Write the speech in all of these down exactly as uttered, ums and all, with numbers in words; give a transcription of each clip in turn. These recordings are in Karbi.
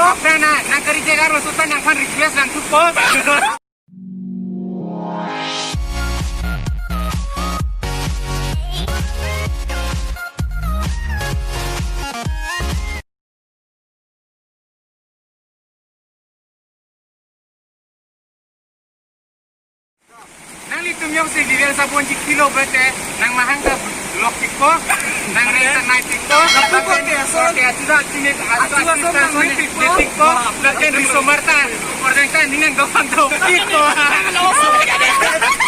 Aphrang nang kari jaga arloso ta nangphan request nangthupo. Nanglitum jongsi viewers abonji kilo bete, nang mahang ta lok pikpo, nang reng ta nai pikpo, lapen korte ason, korte achuda chini, achuda ason nang me pikpo, pikpo, lapen riso marta, korte ta ning nangdok pangdok pikpo.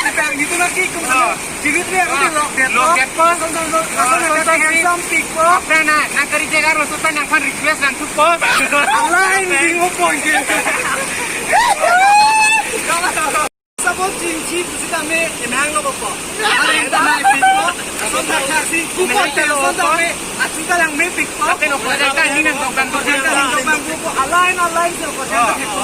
Kita itu lagi kum. Oh. Chilitri ako din lok detpo. Lok detpo. Ason ason lok, ason ason handsome pikpo. Aphrang nang kari jaga arloso ta nangphan request nangthupo. Alai, hindi mo point. Sabot chingchi pusitame emang lo po. Alai, hindi mo point. Ason ason si kupon te ason tame. Achuda lang me pikpo. Lapen korte ta ning nangdok pangdok pikpo. Alai, alai, so korte ta pikpo.